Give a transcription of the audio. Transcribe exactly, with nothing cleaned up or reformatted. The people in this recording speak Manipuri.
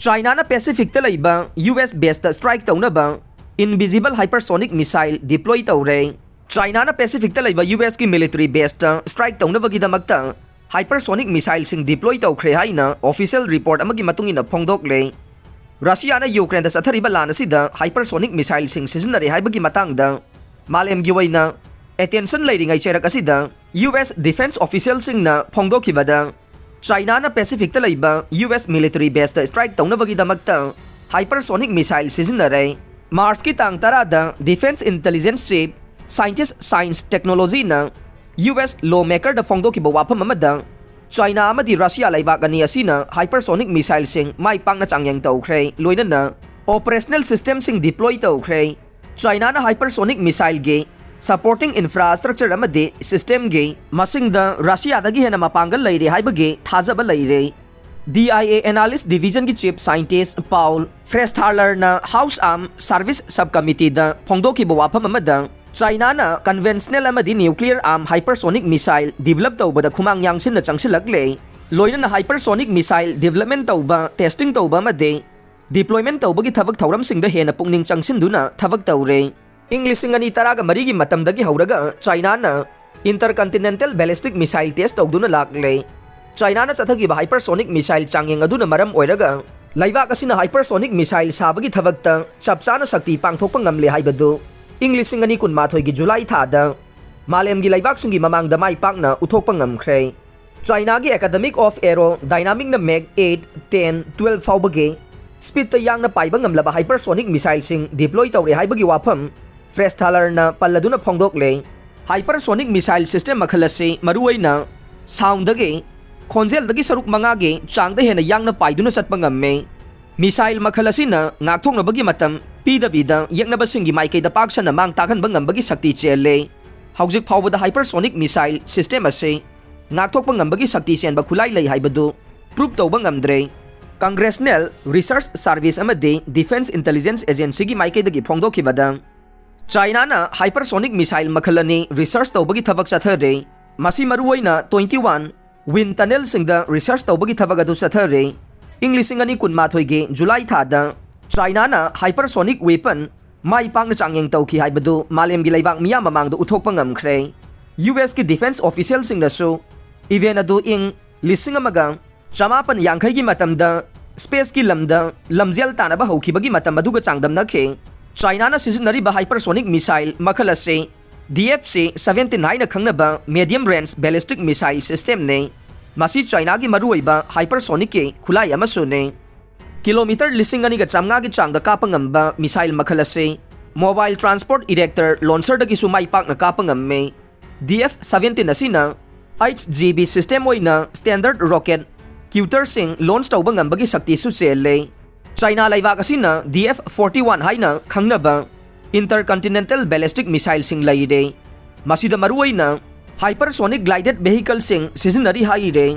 ꯆꯥꯏꯅꯥꯅ ꯄꯦꯁꯤꯐꯤꯛꯇ ꯂꯩꯕ ꯌꯨ ꯑꯦꯁ ꯕꯦꯁꯇ ꯁ꯭ꯇ꯭ꯔꯥꯏꯛ ꯇꯧꯅꯕ ꯏꯟꯚꯤꯖꯤꯕꯜ ꯍꯥꯏꯄꯔꯁꯣꯅꯤꯛ ꯃꯤꯁꯥꯏꯜ ꯗꯤꯄ꯭ꯂꯣꯏ ꯇꯧꯔꯦ꯫ ꯆꯥꯏꯅꯥꯅ ꯄꯦꯁꯤꯐꯤꯛꯇ ꯂꯩꯕ ꯌꯨ ꯑꯦꯁꯀꯤ ꯃꯤꯂꯤꯇꯔꯤ ꯕꯦꯁꯇ ꯁ꯭ꯇ꯭ꯔꯥꯏꯛ ꯇꯧꯅꯕꯒꯤꯗꯃꯛꯇ ꯍꯥꯏꯄꯔꯁꯣꯅꯤꯛ ꯃꯤꯁꯥꯏꯜꯁꯤꯡ ꯗꯤꯄ꯭ꯂꯣꯏ ꯇꯧꯈ꯭ꯔꯦ ꯍꯥꯏꯅ ꯑꯣꯐꯤꯁꯤꯌꯦꯜ ꯔꯤꯄꯣꯔꯠ ꯑꯃꯒꯤ ꯃꯇꯨꯡ ꯏꯟꯅ ꯐꯣꯡꯗꯣꯛꯂꯦ꯫ ꯔꯁꯤꯌꯥꯅ ꯌꯨꯀ꯭ꯔꯦꯟꯗ ꯆꯠꯊꯔꯤꯕ ꯂꯥꯟ ꯑꯁꯤꯗ ꯍꯥꯏꯄꯔꯁꯣꯅꯤꯛ ꯃꯤꯁꯥꯏꯜꯁꯤꯡ ꯁꯤꯖꯤꯟꯅꯔꯦ ꯍꯥꯏꯕꯒꯤ ꯃꯇꯥꯡꯗ ꯃꯥꯂꯦꯝꯒꯤ ꯑꯣꯏꯅ ꯑꯦꯇꯦꯟꯁꯟ ꯂꯩꯔꯤꯉꯩ ꯆꯩꯔꯛ ꯑꯁꯤꯗ ꯌꯨ ꯑꯦꯁ ꯗꯤꯐꯦꯟꯁ ꯑꯣꯐꯤꯁꯤꯌꯦꯜꯁꯤꯡꯅ ꯐꯣꯡꯗꯣꯛꯈꯤꯕꯗ, ꯆꯥꯏꯅꯥꯅ ꯄꯦꯁꯤꯐꯤꯛꯇ ꯂꯩꯕ U S military base strike ꯇꯧꯅꯕꯒꯤꯗꯃꯛꯇ ꯍꯥꯏꯄꯔꯁꯣꯅꯤꯛ ꯃꯤꯁꯥꯏꯜ ꯁꯤꯖꯤꯟꯅꯔꯦ꯫ ꯃꯥꯔꯆꯀꯤ ꯇꯥꯡ ꯇꯔꯥꯗ defence intelligence chief scientist science ꯇꯦꯛꯅꯣꯂꯣꯖꯤꯅ ꯌꯨ ꯑꯦꯁ ꯂꯣ ꯃꯦꯀꯔꯗ ꯐꯣꯡꯗꯣꯛꯈꯤꯕ ꯋꯥꯐꯝ ꯑꯃꯗ, ꯆꯥꯏꯅꯥ ꯑꯃꯗꯤ ꯔꯁꯤꯌꯥ ꯂꯩꯕꯥꯛ ꯑꯅꯤ ꯑꯁꯤꯅ ꯍꯥꯏꯄꯔꯁꯣꯅꯤꯛ ꯃꯤꯁꯥꯏꯜꯁꯤꯡ ꯃꯥꯏ ꯄꯥꯛꯅ ꯆꯥꯡꯌꯦꯡ ꯇꯧꯈ꯭ꯔꯦ, ꯂꯣꯏꯅꯅ ꯑꯣꯄꯔꯦꯁꯅꯦꯜ ꯁꯤꯁꯇꯦꯝꯁꯤꯡ ꯗꯤꯄ꯭ꯂꯣꯏ ꯇꯧꯈ꯭ꯔꯦ꯫ ꯆꯥꯏꯅꯥꯅ ꯍꯥꯏꯄꯔꯁꯣꯅꯤꯛ ꯃꯤꯁꯥꯏꯜꯒꯤ ꯁꯄꯣꯔꯇꯤꯡ ꯏꯟꯐ꯭ꯔꯥꯁꯇ꯭ꯔꯛꯆꯔ ꯑꯃꯗꯤ ꯁꯤꯁꯇꯦꯝꯒꯤ ꯃꯁꯤꯡꯗ ꯔꯁꯤꯌꯥꯗꯒꯤ ꯍꯦꯟꯅ ꯃꯄꯥꯡꯒꯜ ꯂꯩꯔꯦ ꯍꯥꯏꯕꯒꯤ ꯊꯥꯖꯕ ꯂꯩꯔꯦ꯫ ꯗꯤ ꯑꯥꯏ ꯑꯦ ꯑꯦꯅꯥꯂꯤꯁ ꯗꯤꯚꯤꯖꯟꯒꯤ ꯆꯤꯐ ꯁꯥꯏꯟꯇꯤꯁ ꯄꯥꯎꯜ ꯐ꯭ꯔꯦꯁꯊꯥꯂꯔꯅ ꯍꯥꯎꯁ ꯑꯥꯔꯝ ꯁꯥꯔꯚꯤꯁ ꯁꯕ ꯀꯃꯤꯇꯤꯗ ꯐꯣꯡꯗꯣꯛꯈꯤꯕ ꯋꯥꯐꯝ ꯑꯃꯗ, ꯆꯥꯏꯅꯥꯅ ꯀꯟꯚꯦꯟꯁꯅꯦꯜ ꯑꯃꯗꯤ nuclear armed hypersonic missile develop ꯇꯧꯕꯗ ꯈꯨꯃꯥꯡ ꯌꯥꯡꯁꯤꯟꯅ ꯆꯪꯁꯤꯜꯂꯛꯂꯦ꯫ ꯂꯣꯏꯅꯅ ꯍꯥꯏꯄꯔꯁꯣꯅꯤꯛ ꯃꯤꯁꯥꯏꯜ ꯗꯤꯕꯦꯂꯞꯃꯦꯟ ꯇꯧꯕ, ꯇꯦꯁꯇꯤꯡ ꯇꯧꯕ ꯑꯃꯗꯤ ꯗꯤꯄ꯭ꯂꯣꯏꯃꯦꯟ ꯇꯧꯕꯒꯤ ꯊꯕꯛ ꯊꯧꯔꯝꯁꯤꯡꯗ ꯍꯦꯟꯅ ꯄꯨꯛꯅꯤꯡ ꯆꯪꯁꯤꯟꯗꯨꯅ ꯊꯕꯛ ꯇꯧꯔꯦ꯫ ꯏꯪ ꯂꯤꯁꯤꯡ ꯑꯅꯤ ꯇꯔꯥꯒ ꯃꯔꯤꯒꯤ ꯃꯇꯝꯗꯒꯤ ꯍꯧꯔꯒ ꯆꯥꯏꯅꯥꯅ ꯏꯟꯇꯔꯀꯟꯇꯤꯅꯦꯟꯇꯦꯜ ꯕꯦꯂꯤꯁꯇꯤꯛ ꯃꯤꯁꯥꯏꯜ ꯇꯦꯁ ꯇꯧꯗꯨꯅ ꯂꯥꯛꯂꯦ꯫ ꯆꯥꯏꯅꯥꯅ ꯆꯠꯊꯈꯤꯕ ꯍꯥꯏꯄꯔꯁꯣꯅꯤꯛ ꯃꯤꯁꯥꯏꯜ ꯆꯥꯡꯌꯦꯡ ꯑꯗꯨꯅ ꯃꯔꯝ ꯑꯣꯏꯔꯒ ꯂꯩꯕꯥꯛ ꯑꯁꯤꯅ ꯍꯥꯏꯄꯔꯁꯣꯅꯤꯛ ꯃꯤꯁꯥꯏꯜ ꯁꯥꯕꯒꯤ ꯊꯕꯛꯇ ꯆꯞ ꯆꯥꯅ ꯁꯛꯇꯤ ꯄꯥꯡꯊꯣꯛꯄ ꯉꯝꯂꯦ ꯍꯥꯏꯕꯗꯨ ꯏꯪ ꯂꯤꯁꯤꯡ ꯑꯅꯤ ꯀꯨꯟꯃꯥꯊꯣꯏꯒꯤ ꯖꯨꯂꯥꯏ ꯊꯥꯗ ꯃꯥꯂꯦꯝꯒꯤ ꯂꯩꯕꯥꯛꯁꯤꯡꯒꯤ ꯃꯃꯥꯡꯗ ꯃꯥꯏ ꯄꯥꯛꯅ ꯎꯠꯊꯣꯛꯄ ꯉꯝꯈ꯭ꯔꯦ꯫ ꯆꯥꯏꯅꯥꯒꯤ ꯑꯦꯀꯥꯗꯦꯃꯤꯛ ꯑꯣꯐ ꯑꯦꯔꯣ ꯗꯥꯏꯅꯥꯃꯤꯛꯅ ꯃꯦꯛ ꯑꯩꯠ, ꯇꯦꯟ, ꯇꯨꯋꯦꯜꯐ ꯐꯥꯎꯕꯒꯤ ꯁ꯭ꯄꯤꯗꯇ ꯌꯥꯡꯅ ꯄꯥꯏꯕ ꯉꯝꯂꯕ ꯍꯥꯏꯄꯔꯁꯣꯅꯤꯛ ꯃꯤꯁꯥꯏꯜꯁꯤꯡ ꯗꯤꯄ꯭ꯂꯣꯏ ꯇꯧꯔꯦ ꯍꯥꯏꯕꯒꯤ ꯋꯥꯐꯝ ꯐ꯭ꯔꯦꯁꯊꯥꯂꯔꯅ ꯄꯜꯂꯗꯨꯅ ꯐꯣꯡꯗꯣꯛꯂꯦ꯫ ꯍꯥꯏꯄꯔꯁꯣꯅꯤꯛ ꯃꯤꯁꯥꯏꯜ ꯁꯤꯁꯇꯦꯝ ꯃꯈꯜ ꯑꯁꯤ ꯃꯔꯨꯑꯣꯏꯅ ꯁꯥꯎꯟꯗꯒꯤ, ꯈꯣꯟꯖꯦꯜꯗꯒꯤ ꯁꯔꯨꯛ ꯃꯉꯥꯒꯤ ꯆꯥꯡꯗ ꯍꯦꯟꯅ ꯌꯥꯡꯅ ꯄꯥꯏꯗꯨꯅ ꯆꯠꯄ ꯉꯝꯃꯤ꯫ ꯃꯤꯁꯥꯏꯜ ꯃꯈꯜ ꯑꯁꯤꯅ ꯉꯥꯛꯊꯣꯛꯅꯕꯒꯤ ꯃꯇꯝ ꯄꯤꯗꯕꯤꯗ ꯌꯦꯛꯅꯕꯁꯤꯡꯒꯤ ꯃꯥꯏꯀꯩꯗ ꯄꯥꯛ ꯁꯟꯅ ꯃꯥꯡ ꯇꯥꯛꯍꯟꯕ ꯉꯝꯕꯒꯤ ꯁꯛꯇꯤ ꯆꯦꯜꯂꯦ꯫ ꯍꯧꯖꯤꯛ ꯐꯥꯎꯕꯗ ꯍꯥꯏꯄꯔꯁꯣꯅꯤꯛ ꯃꯤꯁꯥꯏꯜ ꯁꯤꯁꯇꯦꯝ ꯑꯁꯤ ꯉꯥꯛꯊꯣꯛꯄ ꯉꯝꯕꯒꯤ ꯁꯛꯇꯤ ꯆꯦꯟꯕ ꯈꯨꯠꯂꯥꯏ ꯂꯩ ꯍꯥꯏꯕꯗꯨ ꯄ꯭ꯔꯨꯞ ꯇꯧꯕ ꯉꯝꯗ꯭ꯔꯦ꯫ ꯀꯪꯒ꯭ꯔꯦꯁꯅꯦꯜ ꯔꯤꯁꯔꯆ ꯁꯥꯔꯚꯤꯁ ꯑꯃꯗꯤ ꯗꯤꯐꯦꯟꯁ ꯏꯟꯇꯦꯂꯤꯖꯦꯟꯁ ꯑꯦꯖꯦꯟꯁꯤꯒꯤ ꯃꯥꯏꯀꯩꯗꯒꯤ ꯐꯣꯡꯗꯣꯛꯈꯤꯕꯗ, ꯆꯥꯏꯅꯥꯅ ꯍꯥꯏꯄꯔꯁꯣꯅꯤꯛ ꯃꯤꯁꯥꯏꯜ ꯃꯈꯜ ꯑꯅꯤ ꯔꯤꯁꯔꯆ ꯇꯧꯕꯒꯤ ꯊꯕꯛ ꯆꯠꯊꯔꯦ꯫ ꯃꯁꯤ ꯃꯔꯨꯑꯣꯏꯅ ꯇ꯭ꯋꯦꯟꯇꯤ ꯋꯥꯟ ꯋꯤꯟ ꯇꯅꯦꯜꯁꯤꯡꯗ ꯔꯤꯁꯔꯆ ꯇꯧꯕꯒꯤ ꯊꯕꯛ ꯑꯗꯨ ꯆꯠꯊꯔꯦ꯫ ꯏꯪ ꯂꯤꯁꯤꯡ ꯑꯅꯤ ꯀꯨꯟꯃꯥꯊꯣꯏꯒꯤ ꯖꯨꯂꯥꯏ ꯊꯥꯗ ꯆꯥꯏꯅꯥꯅ hypersonic weapon ꯃꯥꯏ ꯄꯥꯛꯅ ꯆꯥꯡꯌꯦꯡ ꯇꯧꯈꯤ ꯍꯥꯏꯕꯗꯨ ꯃꯥꯂꯦꯝꯒꯤ ꯂꯩꯕꯥꯛ ꯃꯤꯌꯥꯝ ꯃꯃꯥꯡꯗ ꯎꯠꯊꯣꯛꯄ ꯉꯝꯈ꯭ꯔꯦ꯫ ꯌꯨ ꯑꯦꯁꯀꯤ ꯗꯤꯐꯦꯟꯁ ꯑꯣꯐꯤꯁꯤꯌꯦꯜꯁꯤꯡꯅꯁꯨ ꯏꯚꯦꯟ ꯑꯗꯨ ꯏꯪ ꯂꯤꯁꯤꯡ ꯑꯃꯒ ꯆꯃꯥꯄꯟ ꯌꯥꯡꯈꯩꯒꯤ ꯃꯇꯝꯗ ꯁ꯭ꯄꯦꯁꯀꯤ ꯂꯝꯗ ꯂꯝꯖꯦꯜ ꯇꯥꯟꯅꯕ ꯍꯧꯈꯤꯕꯒꯤ ꯃꯇꯝ ꯑꯗꯨꯒ ꯆꯥꯡꯗꯝꯅꯈꯤ꯫ ꯆꯥꯏꯅꯥꯅ ꯁꯤꯖꯤꯟꯅꯔꯤꯕ hypersonic missile ꯃꯈꯜ ꯑꯁꯤ ꯗꯤ ꯑꯦꯐ ꯁꯤ ꯁꯚꯦꯟꯇꯤꯟ ꯍꯥꯏꯅ ꯈꯪꯅꯕ medium range ballistic missile systemꯅꯤ꯫ ꯃꯁꯤ ꯆꯥꯏꯅꯥꯒꯤ ꯃꯔꯨꯑꯣꯏꯕ hypersonicꯀꯤ ꯈꯨꯠꯂꯥꯏ ꯑꯃꯁꯨꯅꯤ꯫ ꯀꯤꯂꯣꯃꯤꯇꯔ ꯂꯤꯁꯤꯡ ꯑꯅꯤꯒ ꯆꯥꯝꯃꯉꯥꯒꯤ ꯆꯥꯡꯗ ꯀꯥꯞꯄ ꯉꯝꯕ missile ꯃꯈꯜ ꯑꯁꯤ mobile transport erector launcherꯗꯒꯤꯁꯨ ꯃꯥꯏ ꯄꯥꯛꯅ ꯀꯥꯞꯄ ꯉꯝꯃꯤ꯫ ꯗꯤ ꯑꯦꯐ ꯁꯚꯦꯟꯇꯤꯟ ꯑꯁꯤꯅ ꯑꯩꯆ ꯖꯤ ꯕꯤ system ꯑꯣꯏꯅ standard rocket ꯀ꯭ꯌꯨꯇꯔꯁꯤꯡ launch ꯇꯧꯕ ꯉꯝꯕꯒꯤ ꯁꯛꯇꯤꯁꯨ ꯆꯦꯜꯂꯤ꯫ ꯆꯥꯏꯅꯥ ꯂꯩꯕꯥꯛ ꯑꯁꯤꯅ ꯗꯤ ꯑꯦꯐ ꯐꯣꯔꯇꯤ ꯋꯥꯟ ꯍꯥꯏꯅ ꯈꯪꯅꯕ intercontinental ballistic missileꯁꯤꯡ ꯂꯩꯔꯦ꯫ ꯃꯁꯤꯗ ꯃꯔꯨꯑꯣꯏꯅ hypersonic glided vehicleꯁꯤꯡ ꯁꯤꯖꯤꯟꯅꯔꯤ ꯍꯥꯏꯔꯦ꯫